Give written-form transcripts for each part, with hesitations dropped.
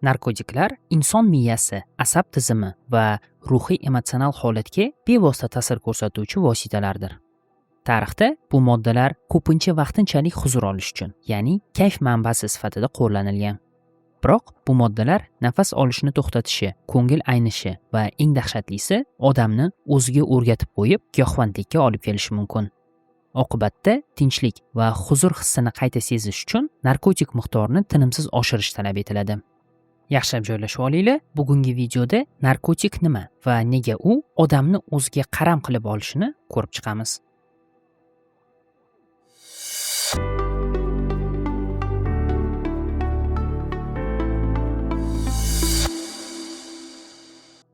Narkotiklar inson miyasi, asab tizimi va ruhiy emotsional holatga bevosita ta'sir ko'rsatuvchi vositalardir. Tarixda bu moddalar ko'pincha vaqtinchalik huzur olish uchun, ya'ni kayf manbasi sifatida qo'llanilgan. Biroq bu moddalar nafas olishni to'xtatishi, ko'ngil aynishi va eng dahshatlisi odamni o'ziga o'rgatib qo'yib, giyohvandlikka olib kelishi mumkin. Oqibatda tinchlik va huzur hissini qayta sezish uchun narkotik miqdorini tinimsiz oshirish talab etiladi. Yaxshilab joylashib olinglar. Bugungi videoda narkotik nima va nega u odamni o'ziga qaram qilib olishini ko'rib chiqamiz.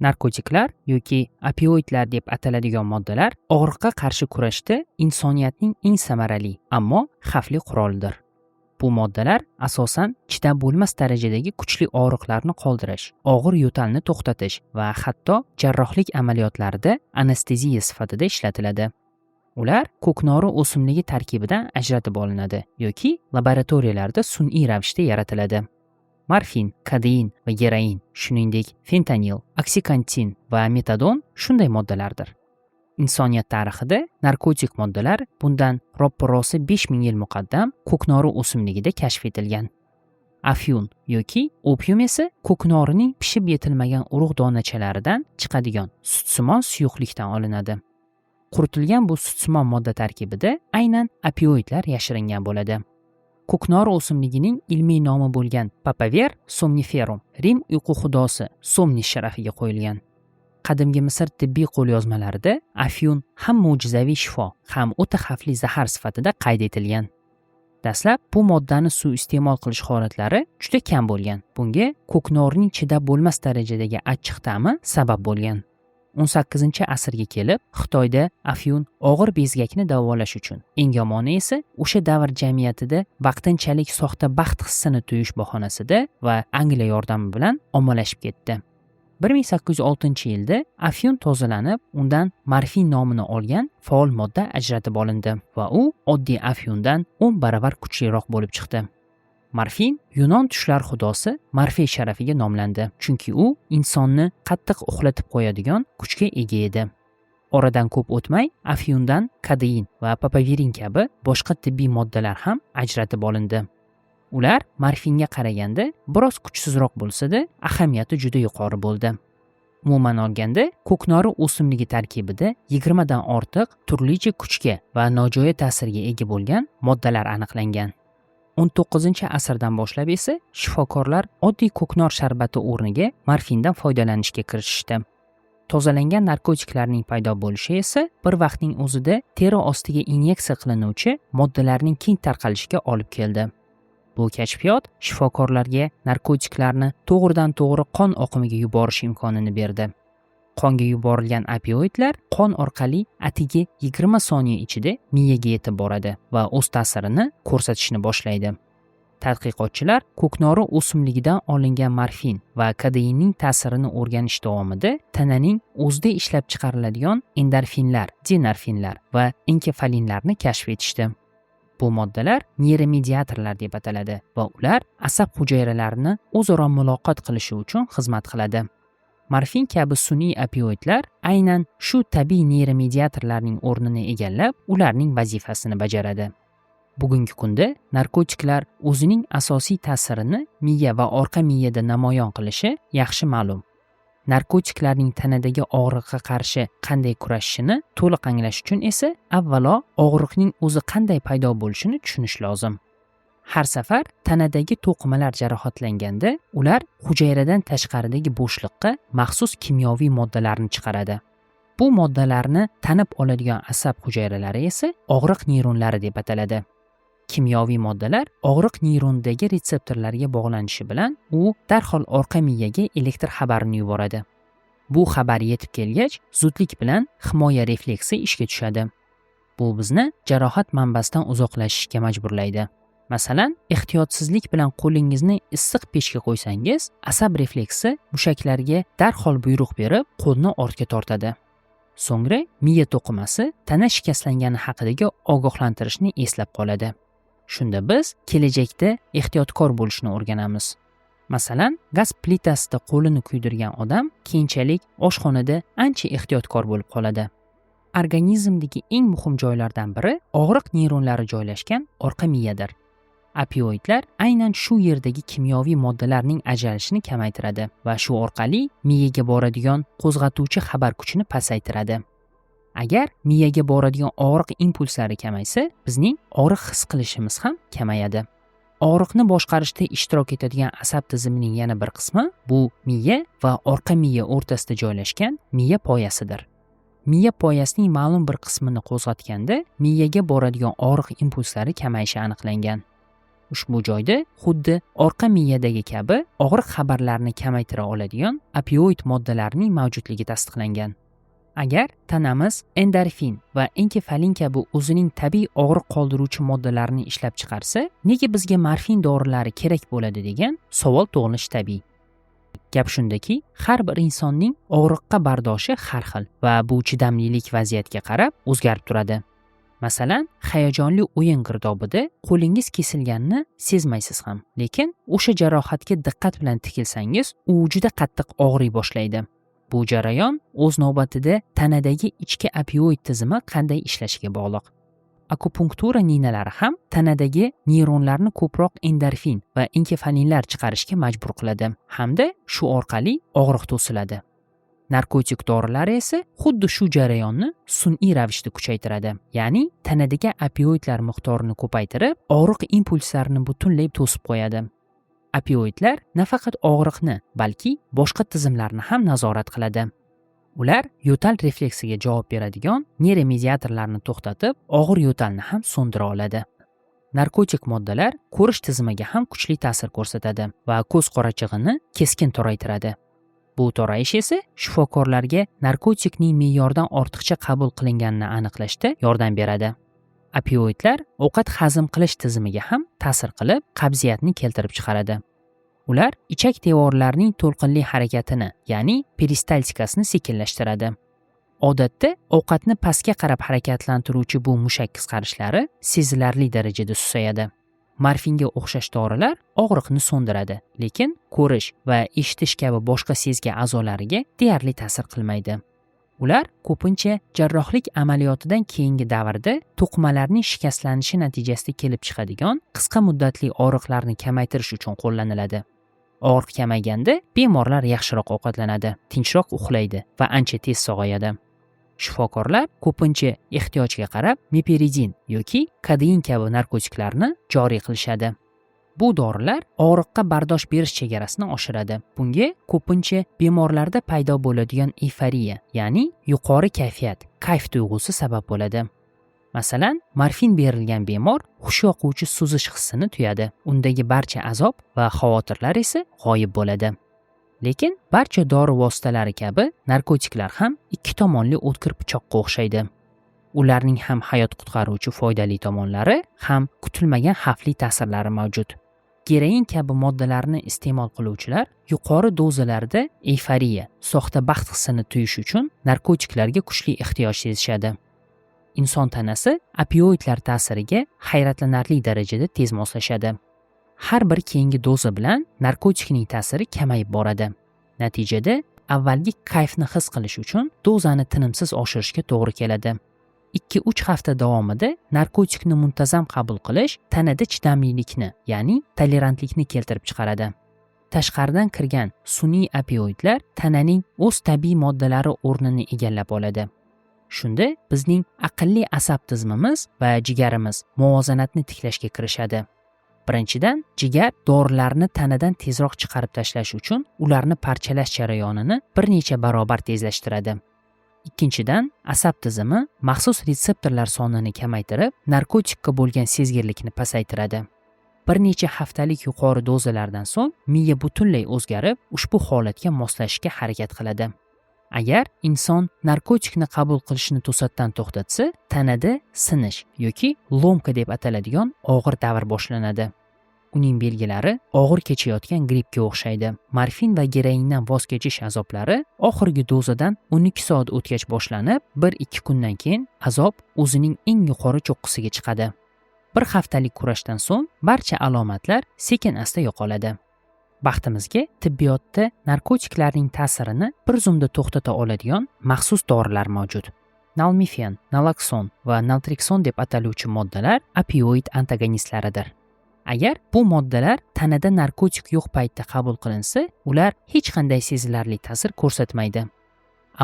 Narkotiklar yoki opioidlar deb ataladigan moddalar og'riqqa qarshi kurashda insoniyatning eng samarali, ammo xavfli qurolidir. Bu moddalar asosan chidab bo'lmas darajadagi kuchli og'riqlarni qoldirish, og'ir yo'talni to'xtatish va hatto jarrohlik amaliyotlarida anesteziya sifatida ishlatiladi. Ular ko'knori o'simligi tarkibidan ajratib olinadi yoki laboratoriyalarda sun'iy ravishda yaratiladi. Morfin, kodein va geroin, shuningdek fentanil, oksikontin va metadon shunday moddalardir. Insoniyat tarixida narkotik moddalar bundan roppa-rosa 5000 yil muqaddam ko'knori o'simligida kashf etilgan. Afyun yoki opium esa ko'knorining pishib yetilmagan urug' donachalaridan chiqadigan sutsimon suyuqlikdan olinadi. Quritilgan bu sutsimon modda tarkibida aynan opioidlar yashiringan bo'ladi. Ko'knori o'simligining ilmiy nomi bo'lgan Papaver somniferum Rim uyqu xudosi Somnis sharafiga qo'yilgan. Qadimgi Misr tibbiy qo'lyozmalarida afyun ham mo'jizaviy shifo, ham o'ta xavfli zahar sifatida qayd etilgan. Dastlab bu moddani suiiste'mol qilish holatlari juda kam bo'lgan. Bunga ko'knorining chidab bo'lmas darajadagi achchiq ta'mi sabab bo'lgan. 18-asrga kelib Xitoyda afyun og'ir bezgakni davolash uchun, eng yomoni esa o'sha davr jamiyatida vaqtinchalik soxta baxt hissini tuyish bahonasida va Angliya yordami bilan ommalashib ketdi. 1806-yilda afyun tozalanib, undan morfin nomini olgan faol modda ajratib olindi va u oddiy afyundan 10 baravar kuchliroq bo'lib chiqdi. Morfin Yunon tushlar xudosi Morfey sharafiga nomlandi, chunki u insonni qattiq uxlatib qo'yadigan kuchga ega edi. Oradan ko'p o'tmay afyundan kodein va papaverin kabi boshqa tibbiy moddalar ham ajratib olindi. Ular morfinga qaraganda biroz kuchsizroq bo'lsa-da, ahamiyati juda yuqori bo'ldi. Umuman olganda, ko'knori o'simligi tarkibida 20 dan ortiq turlicha kuchga va nojo'ya ta'sirga ega bo'lgan moddalar aniqlangan. 19-asrdan boshlab esa shifokorlar oddiy ko'knor sharbati o'rniga morfindan foydalanishga kirishishdi. Tozalangan narkotiklarning paydo bo'lishi esa bir vaqtning o'zida teri ostiga inyeksiya qilinuvchi moddalarning keng tarqalishiga olib keldi. Bu kashfiyot shifokorlarga narkotiklarni to'g'ridan-to'g'ri qon oqimiga yuborish imkonini berdi. Qonga yuborilgan opioidlar qon orqali atigi 20 soniya ichida miyaga yetib boradi va o'z ta'sirini ko'rsatishni boshlaydi. Tadqiqotchilar ko'knori o'simligidan olingan morfin va kodeinning ta'sirini o'rganish davomida tananing o'zida ishlab chiqariladigan endorfinlar, dinorfinlar va enkefalinlarni kashf etishdi. Bu moddalar neyromediatorlar deb ataladi va ular asab hujayralarini o'zaro muloqot qilishi uchun xizmat qiladi. Morfin kabi sun'iy opioidlar aynan shu tabiiy neyromediatorlarning o'rnini egallab, ularning vazifasini bajaradi. Bugungi kunda narkotiklar o'zining asosiy ta'sirini miya va orqa miyada namoyon qilishi yaxshi ma'lum. Narkotiklarning tanadagi og'riqqa qarshi qanday kurashishini to'liq anglash uchun esa avvalo og'riqning o'zi qanday paydo bo'lishini tushunish lozim. Har safar tanadagi to'qimalar jarohatlanganda ular hujayradan tashqaridagi bo'shliqqa maxsus kimyoviy moddalarni chiqaradi. Bu moddalarni tanib oladigan asab hujayralari esa og'riq neyronlari deb ataladi. Kimyoviy moddalar og'riq neyronidagi retseptorlarga bog'lanishi bilan u darhol orqa miyaga elektr xabarini yuboradi. Bu xabar yetib kelgach, zudlik bilan himoya refleksi ishga tushadi. Bu bizni jarohat manbasidan uzoqlashishga majburlaydi. Masalan, ehtiyotsizlik bilan qo'lingizni issiq pechga qo'ysangiz, asab refleksi mushaklarga darhol buyruq berib, qo'lni ortga tortadi. So'ngra miya to'qimasi tana shikastlangani haqidagi ogohlantirishni eslab qoladi. Shunda biz kelajakda ehtiyotkor bo'lishni o'rganamiz. Masalan, gaz plitasida qo'lini kuydirgan odam keyinchalik oshxonada ancha ehtiyotkor bo'lib qoladi. Organizmdagi eng muhim joylardan biri og'riq neyronlari joylashgan orqa miyadir. Opioidlar aynan shu yerdagi kimyoviy moddalarning ajralishini kamaytiradi va shu orqali miyaga boradigan qo'zg'atuvchi xabar kuchini pasaytiradi. Agar miyaga boradigan og'riq impulslari kamaysa, bizning og'riq his qilishimiz ham kamayadi. Og'riqni boshqarishda ishtirok etadigan asab tizimining yana bir qismi bu miya va orqa miya o'rtasida joylashgan miya poyasidir. Miya poyasining ma'lum bir qismini qo'zg'atganda miyaga boradigan og'riq impulslari kamayishi aniqlangan. Ushbu joyda xuddi orqa miyadagi kabi og'riq xabarlarini kamaytira oladigan opioid moddalarining mavjudligi tasdiqlangan. Agar tanamiz endorfin va enkefalin kabi o'zining tabiiy og'riq qoldiruvchi moddalarini ishlab chiqarsa, nega bizga morfin dorilari kerak bo'ladi degan savol tug'ilishi tabiiy. Gap shundaki, har bir insonning og'riqqa bardoshi har xil va bu chidamlilik vaziyatga qarab o'zgarib turadi. Masalan, hayajonli o'yin girdobida qo'lingiz kesilganini sezmaysiz ham, lekin o'sha jarohatga diqqat bilan tikilsangiz, u juda qattiq og'riy boshlaydi. Bu jarayon o'z navbatida tanadagi ichki opioid tizimi qanday ishlashiga bog'liq. Akupunktura ninalari ham tanadagi neyronlarni ko'proq endorfin va enkefalinlar chiqarishga majbur qiladi hamda shu orqali og'riq to'siladi. Narkotik dorilar esa xuddi shu jarayonni sun'iy ravishda kuchaytiradi, ya'ni tanadagi opioidlar miqdorini ko'paytirib, og'riq impulslarini butunlay to'sib qo'yadi. Opioidlar nafaqat og'riqni, balki boshqa tizimlarni ham nazorat qiladi. Ular yo'tal refleksiga javob beradigan neyromediatorlarni to'xtatib, og'ir yo'talni ham so'ndira oladi. Narkotik moddalar ko'rish tizimiga ham kuchli ta'sir ko'rsatadi va ko'z qorachig'ini keskin toraytiradi. Bu torayish esa shifokorlarga narkotikning me'yordan ortiqcha qabul qilinganini aniqlashda yordam beradi. Opioidlar ovqat hazm qilish tizimiga ham ta'sir qilib, qabziyatni keltirib chiqaradi. Ular ichak devorlarining to'lqinli harakatini, ya'ni peristaltikasini sekinlashtiradi. Odatda ovqatni pastga qarab harakatlantiruvchi bu mushak qisqarishlari sezilarli darajada susayadi. Morfinga o'xshash dorilar og'riqni so'ndiradi, lekin ko'rish va eshitish kabi boshqa sezgi a'zolariga deyarli ta'sir qilmaydi. Ular ko'pincha jarrohlik amaliyotidan keyingi davrda to'qimalarning shikastlanishi natijasida kelib chiqadigan qisqa muddatli og'riqlarni kamaytirish uchun qo'llaniladi. Og'riq kamayganda bemorlar yaxshiroq ovqatlanadi, tinchroq uxlaydi va ancha tez sog'ayadi. Shifokorlar ko'pincha ehtiyojga qarab meperidin yoki kodein kabi narkotiklarni joriy qilishadi. Bu dorilar og'riqqa bardosh berish chegarasini oshiradi. Bunga ko'pincha bemorlarda paydo bo'ladigan eyforiya, ya'ni yuqori kayfiyat, kayf tuyg'usi sabab bo'ladi. Masalan, morfin berilgan bemor xushyoquvchi suzish hissini tuyadi. Undagi barcha azob va xavotirlar esa g'oyib bo'ladi. Lekin barcha dori vositalari kabi narkotiklar ham ikki tomonli o'tkir pichoqqa o'xshaydi. Ularning ham hayot qutqaruvchi foydali tomonlari, ham kutilmagan xavfli ta'sirlari mavjud. Geroin kabi moddalarni iste'mol qiluvchilar yuqori dozalarda eyforiya, soxta baxt hissini tuyish uchun narkotiklarga kuchli ehtiyoj sezishadi. Inson tanasi opioidlar ta'siriga hayratlanarli darajada tez moslashadi. Har bir keyingi doza bilan narkotikning ta'siri kamayib boradi. Natijada avvalgi kayfni his qilish uchun dozani tinimsiz oshirishga to'g'ri keladi. 2-3 hafta davomida narkotikni muntazam qabul qilish tanada chidamlilikni, ya'ni tolerantlikni keltirib chiqaradi. Tashqaridan kirgan sun'iy opioidlar tananing o'z tabiiy moddalari o'rnini egallab oladi. Shunda bizning aqlli asab tizimimiz va jigarimiz muvozanatni tiklashga kirishadi. Birinchidan, jigar dorilarni tanadan tezroq chiqarib tashlash uchun ularni parchalash jarayonini bir necha barobar tezlashtiradi. Ikkinchidan, asab tizimi maxsus retseptorlar sonini kamaytirib, narkotikka bo'lgan sezgirlikni pasaytiradi. Bir necha haftalik yuqori dozalardan so'ng miya butunlay o'zgarib, ushbu holatga moslashishga harakat qiladi. Agar inson narkotikni qabul qilishni to'satdan to'xtatsa, tanada sinish yoki lomka deb ataladigan og'ir davr boshlanadi. Uning belgilari og'ir kechayotgan grippga o'xshaydi. Morfin va geroindan voz kechish azoblari oxirgi dozadan 12 soat o'tgach boshlanib, 1-2 kundan keyin azob o'zining eng yuqori cho'qqisiga chiqadi. Bir haftalik kurashdan so'ng barcha alomatlar sekin-asta yo'qoladi. Baxtimizga, tibbiyotda narkotiklarning ta'sirini bir zumda to'xtata oladigan maxsus dorilar mavjud. Nalmifen, nalokson va naltrekson deb ataluvchi moddalar opioid antagonistlaridir. Agar bu moddalar tanada narkotik yo'q paytda qabul qilinsa, ular hech qanday sezilarli ta'sir ko'rsatmaydi.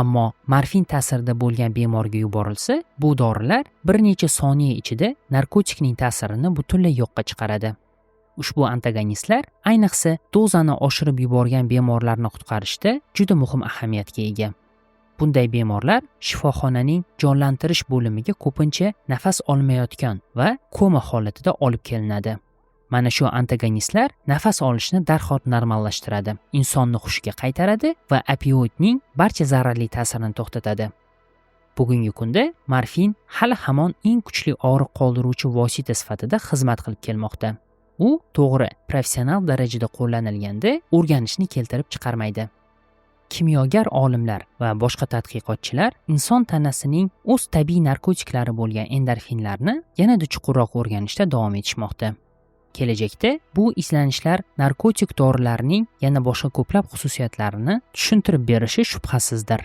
Ammo morfin ta'sirida bo'lgan bemorga yuborilsa, bu dorilar bir necha soniya ichida narkotikning ta'sirini butunlay yo'qqa chiqaradi. Ushbu antagonistlar ayniqsa dozani oshirib yuborgan bemorlarni qutqarishda juda muhim ahamiyatga ega. Bunday bemorlar shifoxonaning jonlantirish bo'limiga ko'pincha nafas olmayotgan va koma holatida olib kelinadi. Mana shu antagonistlar nafas olishni darhol normallashtiradi, insonni hushiga qaytaradi va opioidning barcha zararli ta'sirini to'xtatadi. Bugungi kunda morfin hali hamon eng kuchli og'riq qoldiruvchi vosita sifatida xizmat qilib kelmoqda. U to'g'ri, professional darajada qo'llanilganda o'rganishni keltirib chiqarmaydi. Kimyogar olimlar va boshqa tadqiqotchilar inson tanasining o'z tabiiy narkotiklari bo'lgan endorfinlarni yanada chuqurroq o'rganishda davom etishmoqda. Kelajakda bu izlanishlar narkotik dorilarning yana boshqa ko'plab xususiyatlarini tushuntirib berishi shubhasizdir.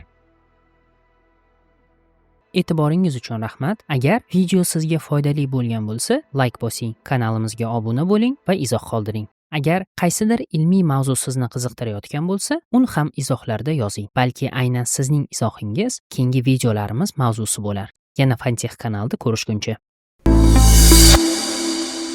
E'tiboringiz uchun rahmat. Agar video sizga foydali bo'lgan bo'lsa, layk bosing, kanalimizga obuna bo'ling va izoh qoldiring. Agar qaysidir ilmiy mavzu sizni qiziqtirayotgan bo'lsa, uni ham izohlarda yozing. Balki aynan sizning izohingiz keyingi videolarimiz mavzusi bo'lar. Yana Fantech kanalida ko'rishguncha.